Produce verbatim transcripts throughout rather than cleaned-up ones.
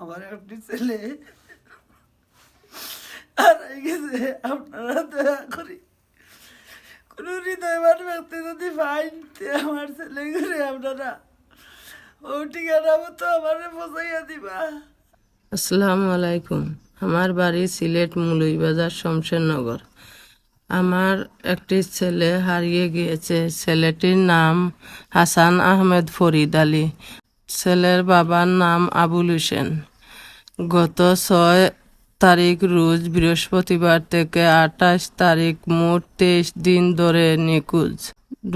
আমার একটি ছেলে হারাই গেছে। আপনারা দয়া করি কোনো হৃদয়বান ব্যক্তি যদি পাইন, তে আমার ছেলেগুরে আপনারা ও ঠিকানা মতো আমারে পৌঁছাইয়া দিবা। আসসালামু আলাইকুম। আমার বাড়ি সিলেট মৌলভীবাজার শমশেরনগর। আমার একটি ছেলে হারিয়ে গিয়েছে। ছেলেটির নাম হাসান আহমেদ ফরিদ আলী। ছেলের বাবার নাম আবুল হোসেন। গত ছয় তারিখ রোজ বৃহস্পতিবার থেকে আঠাশ তারিখ মোট তেইশ দিন ধরে নিখোঁজ।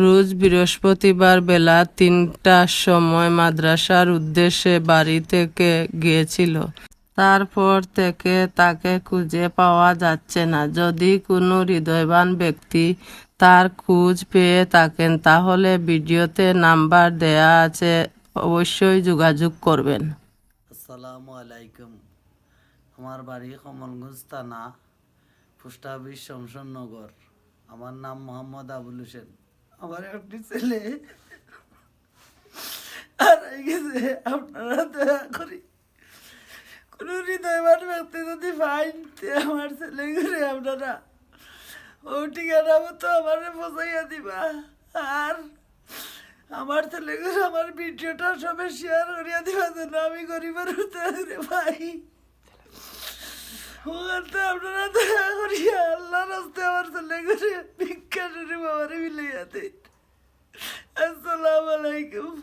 রোজ বৃহস্পতিবার বেলা তিনটার সময় মাদ্রাসার উদ্দেশ্যে বাড়ি থেকে গিয়েছিল। তারপর থেকে তাকে খুঁজে পাওয়া যাচ্ছে না। যদি কোনো হৃদয়বান ব্যক্তি তার খোঁজ পেয়ে থাকেন, তাহলে ভিডিওতে নাম্বার দেয়া আছে, অবশ্যই যোগাযোগ করবেন। আসসালামু আলাইকুম। আমার বাড়ি কমলগঞ্জ থানা, পোস্ট অফিস শমশেরনগর। আমার নাম মোহাম্মদ আবুল হোসেন। আমার একটি ছেলে হারাই গেছে। আপনারা দয়া করি কোনো হৃদয়বান ব্যক্তি যদি পাইন, তে আমার ছেলেগুরে আপনারা ও ঠিকানা মতো আমারে পৌঁছাইয়া দিবা। আর আমার ছেলেগুরে আমার ভিডিওটা সবে শেয়ার করিয়া দিবা, যেন আমি গরিবের উত্তরে পাই। ওখান তো আপনারা দয়া করিয়া আল্লাহর রাস্তে আমার ছেলেগুরে ভিক্ষা শুরু বাবারে মিলাইয়া দিন। আসসালামু আলাইকুম।